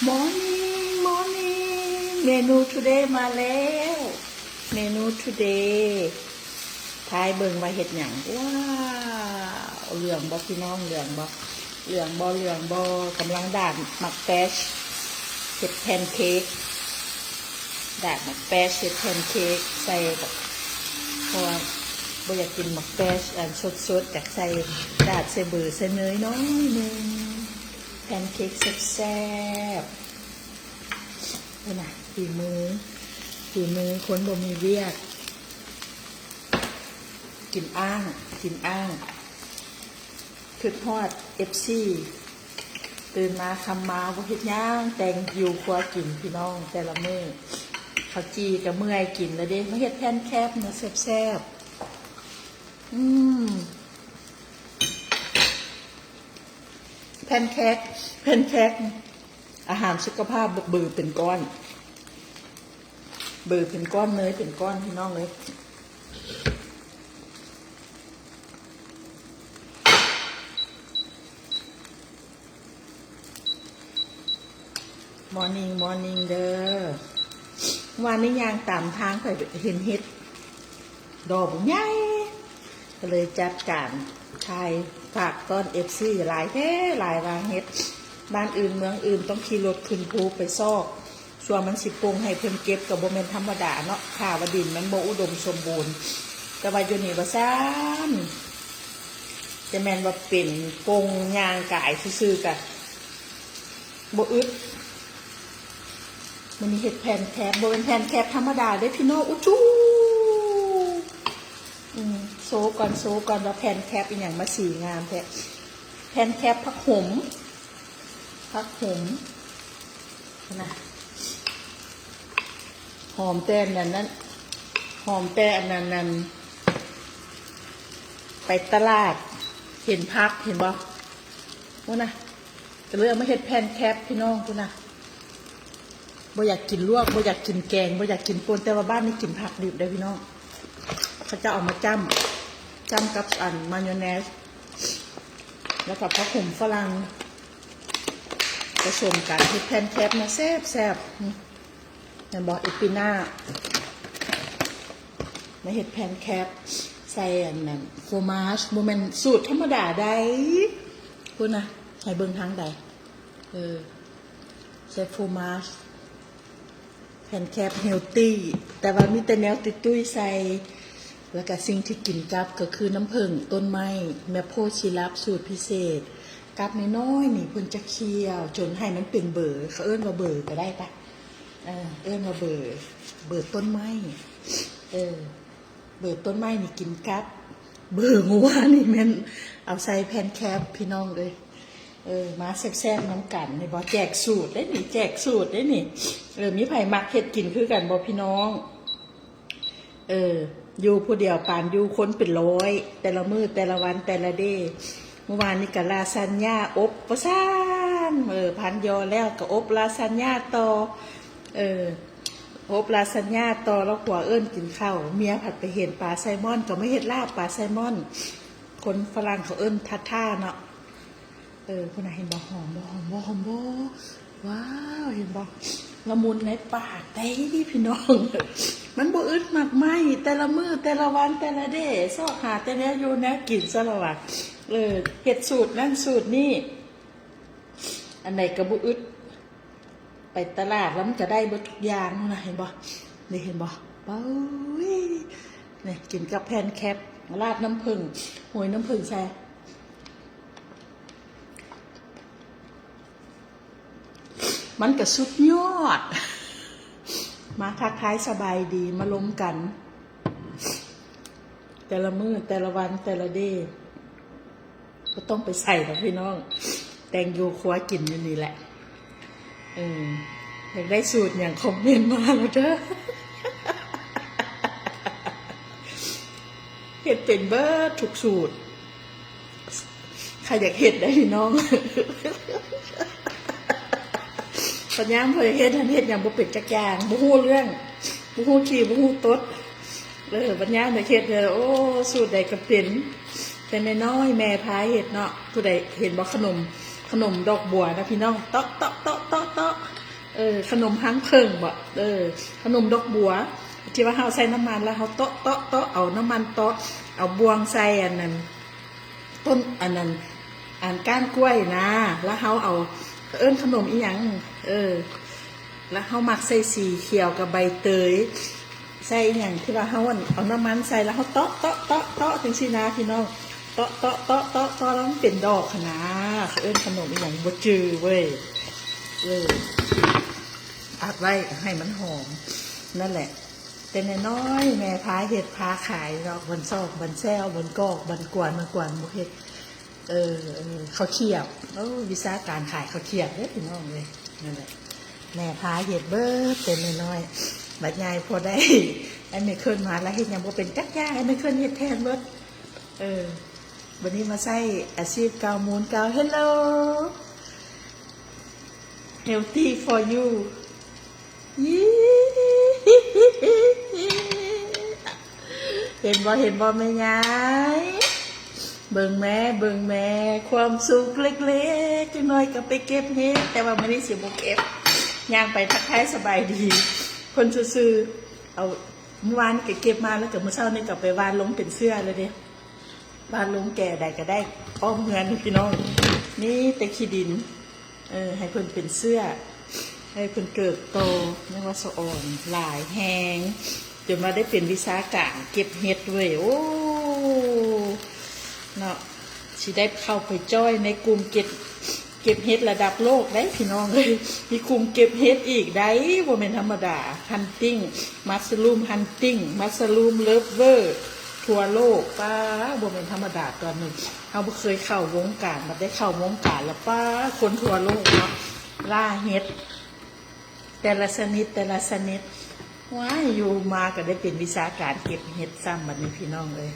Morning Morning ເມນູ today ມາແລ້ວ ເມນູ today ທາຍເບິ່ງວ່າເຮັດຫຍັງ. ວ້າວ ເຫຼືອງບໍ່ພີ່ນ້ອງ ເຫຼືອງບໍ່ ເຫຼືອງບໍ່ ເຫຼືອງບໍ່? ກຳລັງດາດໝາກແຟດ ເຮັດແພນເຄ້ກ ດາດໝາກແຟດ ເຮັດແພນເຄ້ກໃສ່ ເພາະວ່າບໍ່ຢາກກິນໝາກແຟດອັນສົດໆ ຢາກໃສ່ ດາດໃສ່ເບີ ໃສ່ເນີຍໜ້ອຍໜຶ່ງ ແພນເຄ້ກແຊບໆ. ເບິ່ງນະ ຝີມື ຝີມືຄົນບໍ່ມີວຽກ ກິນອ້າງ ກິນອ້າງ. ຄິດຮອດເອັຟຊີ ຕື່ນມາຄ່ຳມາບໍ່ເຮັດຫຍັງ ແຕ່ງຢູ່ຄົວກິນພີ່ນ້ອງ ແຕ່ລະມື້. ເຂົ້າຈີ່ກະເມື່ອຍກິນແລ້ວເດ້ ມາເຮັດແພນເຄ້ກນະ ແຊບໆ. ອືມ ແພນເຄ້ກ ແພນເຄ້ກ ອາຫານສຸຂະພາບ ເບີເປັນກ້ອນ ເບີເປັນກ້ອນ ເນີຍເປັນກ້ອນ ພີ່ນ້ອງເອີຍ. Morning Morning ເດີ. ວານນີ້ຍ່າງຕາມທາງ ຂ້ອຍເຫັນເຫັດ ດອກບັກໃຫຍ່ ກໍເລີຍຈັດການຖ່າຍຝາກຕ້ອນເອັຟຊີ ຫຼາຍແທ້ຫຼາຍວ່າ ເຫັດບ້ານອື່ນເມືອງອື່ນຕ້ອງຂີ່ລົດຂຶ້ນພູໄປຊອກ ສ່ວນມັນຊິປົ່ງໃຫ້ເພິ່ນເກັບກໍບໍ່ແມ່ນທຳມະດາເນາະ ຖ້າວ່າດິນມັນບໍ່ອຸດົມສົມບູນ. ແຕ່ວ່າຢູ່ນີ້ວ່າຊັ້ນ ຈະແມ່ນວ່າເປັນປົ່ງຍ່າງກາຍຊື່ໆ ກະ ບໍ່ອຶດ. ມື້ນີ້ເຮັດແພນເຄ້ກ ບໍ່ແມ່ນແພນເຄ້ກທຳມະດາເດ້ພີ່ນ້ອງ ອຸຈູ. ອືມ ໂຊກ່ອນ ໂຊກ່ອນວ່າແພນເຄ້ກອີ່ຫຍັງມາສີງາມແທ້. ແພນເຄ້ກຜັກຫົມ ຜັກຫົມນະ ຫອມແຕ່ອັນນັ້ນ ຫອມແຕ່ອັນນັ້ນ ໄປຕະຫຼາດເຫັນຜັກ ເຫັນບໍ່? ພຸ້ນນະ ກໍເລີຍເອົາມາເຮັດແພນເຄ້ກພີ່ນ້ອງ ພຸ້ນນະ. ບໍ່ຢາກກິນລວກ ບໍ່ຢາກກິນແກງ ບໍ່ຢາກກິນປົ່ນ ແຕ່ວ່າບ້ານນີ້ກິນຜັກດິບເດ້ພີ່ນ້ອງ. ເຂົາເຈົ້າເອົາມາຈ້ຳ ຈ້ຳກັບອັນມາໂຍເນສ ແລ້ວກໍຜັກໂຂມຝຣັ່ງ ປະສົມກັນເຮັດແພນເຄ້ກນະ ແຊບໆ. ເຫັນບໍ່ ເອປີໜ້າ ມາເຮັດແພນເຄ້ກໃສ່ອັນນັ້ນ ໂຟມາສ ບໍ່ແມ່ນສູດທຳມະດາໃດ ພຸ້ນນະ ໃຫ້ເບິ່ງທາງໃດ ເອີ ໃສ່ໂຟມາສ ແພນເຄ້ກເຮລຕີ ແຕ່ວ່າມີແຕ່ແນວຕຸ້ຍໆໃສ່ ແລ້ວກະສິ່ງທີ່ກິນກັບກໍຄືນ້ຳເຜິ້ງຕົ້ນໄມ້ ແມບໂພຊີຣັບສູດພິເສດ ກັບນ້ອຍໆນີ້ ເພິ່ນຈະຄ້ຽວຈົນໃຫ້ມັນເປັນເບີ ເຂົາເອີ້ນວ່າເບີກໍໄດ້ປະ ເອີ ເອີ້ນວ່າເບີ ເບີຕົ້ນໄມ້ ເອີ ເບີຕົ້ນໄມ້ນີ້ກິນກັບ ເບີງົວນີ້ແມ່ນເອົາໃສ່ແພນເຄ້ກພີ່ນ້ອງເອີຍ. ເອີ ມາແຊບໆນຳກັນ ເຫັນບໍ່ ແຈກສູດເດ້ນີ້ ແຈກສູດເດ້ນີ້. ເອີ ມີໃຜມັກເຮັດກິນຄືກັນບໍ່ພີ່ນ້ອງ? ເອີ ຢູ່ຜູ້ດຽວປານຢູ່ຄົນເປັນຮ້ອຍ ແຕ່ລະມື້ ແຕ່ລະວັນ ແຕ່ລະເດ. ມື້ວານນີ້ກໍລາຊານຍາອົບວ່າຊັ້ນ ເອີ ພັນຢໍແລ້ວກໍອົບລາຊານຍາຕໍ່ ເອີ ອົບລາຊານຍາຕໍ່ ແລ້ວຜົວເອີ້ນກິນເຂົ້າ ເມຍພັດໄປເຫັນປາໄຊມອນ ກໍມາເຮັດລາບປາໄຊມອນ ຄົນຝຣັ່ງເຂົາເອີ້ນທາທາເນາະ. ເອີ ພຸ້ນນະ ເຫັນບໍ່ ຫອມບໍ່ ຫອມບໍ່ ຫອມບໍ່? ວ້າວ ເຫັນບໍ່ ລະມຸນໃນປາກໄດ໋ພີ່ນ້ອງ. ມັນບໍ່ອຶດໝາກໄມ້ ແຕ່ລະມື້ ແຕ່ລະວັນ ແຕ່ລະເດ ຊອກຫາແຕ່ແນວຢູ່ແນວກິນຊະລະວ່າ. ເອີ ເຮັດສູດນັ້ນສູດນີ້ ອັນໃດກໍບໍ່ອຶດ ໄປຕະຫຼາດແລ້ວມັນກະໄດ້ເບິດທຸກຢ່າງນະ ເຫັນບໍ່ ນີ້ເຫັນບໍ່? ເອີຍ ນີ້ກິນກັບແພນເຄ້ກ ລາດນ້ຳເຜິ້ງ ໂຮຍນ້ຳເຜິ້ງໃສ່ ມັນກະສຸດຍອດ. ມາທັກທາຍສະບາຍດີ ມາລົມກັນ ແຕ່ລະມື້ ແຕ່ລະວັນ ແຕ່ລະເດ. ບໍ່ຕ້ອງໄປໃສດອກພີ່ນ້ອງ ແຕ່ງຢູ່ຄົວກິນຢູ່ນີ້ແຫຼະ. ເອີ ຢາກໄດ້ສູດຫຍັງຄອມເມັນມາເດີ ເຮັດເປັນເບິດທຸກສູດ. ໃຜຢາກເຮັດໄດ້ພີ່ນ້ອງ ພະຍາຍາມເຮັດ ເຮັດຫຍັງບໍ່ເປັນຈັກຢ່າງ ບໍ່ຮູ້ເລື່ອງ ບໍ່ຮູ້ຂີ້ ບໍ່ຮູ້ຕົດ. ເອີ ບັດຍາມໄດ້ເຮັດເດີ ໂອ້ ສູດໃດກໍເປັນ ແຕ່ນ້ອຍໆແມ່ພາເຮັດເນາະ. ຜູ້ໃດເຫັນບໍ່ ຂະໜົມ ຂະໜົມດອກບົວນະພີ່ນ້ອງ ເຕາະ ເຕາະ ເຕາະ ເຕາະ ເຕາະ ເອີ ຂະໜົມຮັງເຜິ້ງບໍ? ເອີ ຂະໜົມດອກບົວ ທີ່ວ່າເຮົາໃສ່ນ້ຳມັນ ແລ້ວເຮົາເຕາະ ເຕາະ ເຕາະ ເອົານ້ຳມັນເຕາະ ເອົາບ່ວງໃສ່ອັນນັ້ນ ຕົ້ນອັນນັ້ນ ອັນກ້ານກ້ວຍນະ ແລ້ວເຮົາເອົາ ເອີ້ນຂະໜົມອີ່ຫຍັງ? ເອີ ແລ້ວເຮົາມັກໃສ່ສີຂຽວກັບໃບເຕີຍ ໃສ່ອີ່ຫຍັງ ທີ່ວ່າເຮົາ ອັນ ເອົານ້ຳມັນໃສ່ ແລ້ວເຮົາເຕາະ ເຕາະ ເຕາະ ເຕາະ ຈັ່ງຊີ້ນະພີ່ນ້ອງ ເຕາະ ເຕາະ ເຕາະ ເຕາະ ເຕາະ ແລ້ວມັນເປັນດອກຫັ້ນນະ ເຂົາເອີ້ນຂະໜົມອີ່ຫຍັງບໍ່ຈື່ເວີຍ. ເອີ ອັດໄວ້ໃຫ້ມັນຫອມ ນັ້ນແຫຼະ ແຕ່ນ້ອຍໆ ແມ່ພາເຮັດພາຂາຍເນາະ ບ່ອນຊອກບ່ອນແຊວ ບ່ອນກອກບ່ອນກວນ ບ່ອນກວນບໍ່ເຮັດ ເອີ ເອີ ເຂົ້າຂຽບ ໂອ້ ວິຊາການຂາຍເຂົ້າຂຽບເດ້ພີ່ນ້ອງເອີຍ ນັ້ນແຫຼະ ແມ່ພາເຮັດເບິດແຕ່ນ້ອຍໆ ບັດໃຫຍ່ພໍໄດ້ ໄອ້ແມ່ເຄີນມາ ລະເຮັດຫຍັງບໍ່ເປັນຈັກຢ່າງ ໄອ້ແມ່ເຄີນເຮັດແທນເບິດ ເອີ ບັດນີ້ມາໃຊ້ອາຊີບເກົ່າມູນເກົ່າ Hello Healthy for you ເຫັນບໍ່ ເຫັນບໍ່ແມ່ຍາຍ ເບິ່ງແມ້ ເບິ່ງແມ້ ຄວາມສຸກເລັກໆ ຈັກໜ້ອຍກໍໄປເກັບເຫັດ ແຕ່ວ່າມື້ນີ້ຊິບໍ່ເກັບ ຍ່າງໄປທັກທາຍສະບາຍດີເພິ່ນຊື່ໆ ເອົາ ມື້ວານນີ້ກໍເກັບມາ ແລ້ວກໍມື້ເຊົ້ານີ້ກໍໄປຫວ່ານລົງເປັນເຊື້ອແລ້ວເດ້ ຫວ່ານລົງແກ່ໃດກໍໄດ້ ອ້ອມເຮືອນນີ້ພີ່ນ້ອງ ມີແຕ່ຂີ້ດິນ ເອີ ໃຫ້ເພິ່ນເປັນເຊື້ອ ໃຫ້ເພິ່ນເກີບໂຕ ຍັງວ່າສະອອນຫຼາຍແຮງ ຈົນວ່າໄດ້ເປັນວິຊາການເກັບເຫັດເວີຍ ໂອ້ ເນາະ ຊິໄດ້ເຂົ້າໄປຈອຍໃນກຸ່ມເກັບ ເກັບເຫັດລະດັບໂລກໄດ໋ພີ່ນ້ອງເອີຍ ມີກຸ່ມເກັບເຫັດອີກໄດ໋ ບໍ່ແມ່ນທຳມະດາ Hunting Mushroom Hunting Mushroom Lover ທົ່ວໂລກ ປ້າ ບໍ່ແມ່ນທຳມະດາຕອນນີ້ ເຮົາບໍ່ເຄີຍເຂົ້າວົງການ ບັດໄດ້ເຂົ້າວົງການລະ ປ້າ ຄົນທົ່ວໂລກເນາະ ລ່າເຫັດ ແຕ່ລະຊະນິດ ແຕ່ລະຊະນິດ ວ້າຍ ຢູ່ມາກໍໄດ້ເປັນວິຊາການເກັບເຫັດຊ້ຳບັດນີ້ພີ່ນ້ອງເອີຍ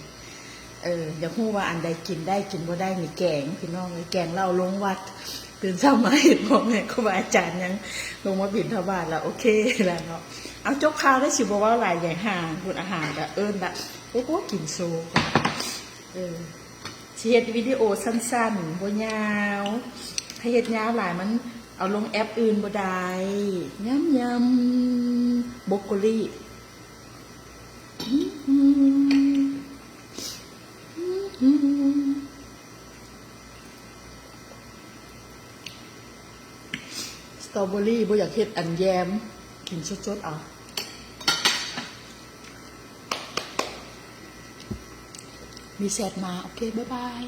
ເອີ ຢາກຮູ້ວ່າອັນໃດກິນໄດ້ກິນບໍ່ໄດ້ນີ້ແກງພີ່ນ້ອງເອີຍ ແກງແລ້ວເອົາລົງວັດ ຕື່ນເຊົ້າມາເຫັນພໍ່ແມ່ຄູບາອາຈານຍັງລົງມາບິນທະບາດລະ ໂອເຄລະເນາະ ເອົາ ຈົບຂ່າວໄດ້ ຊິບໍ່ເວົ້າຫຼາຍ ຢາຍຫ່າງພຸ້ນ ອາຫານກະເອີ້ນລະ ໂອ້ໂຫ ກິນໂຊກ່ອນ ເອີ ຊິເຮັດວິດີໂອສັ້ນໆ ບໍ່ຍາວ ຖ້າເຮັດຍາວຫຼາຍມັນເອົາລົງແອັບອື່ນບໍ່ໄດ້ ຍຳໆ ໂບໂກລີ ສະຕໍເບີຣີ ບໍ່ຢາກເຮັດອັນແຍມ ກິນສົດໆ ເອົາ ມີແຊັດມາ ໂອເຄ ບາຍບາຍ.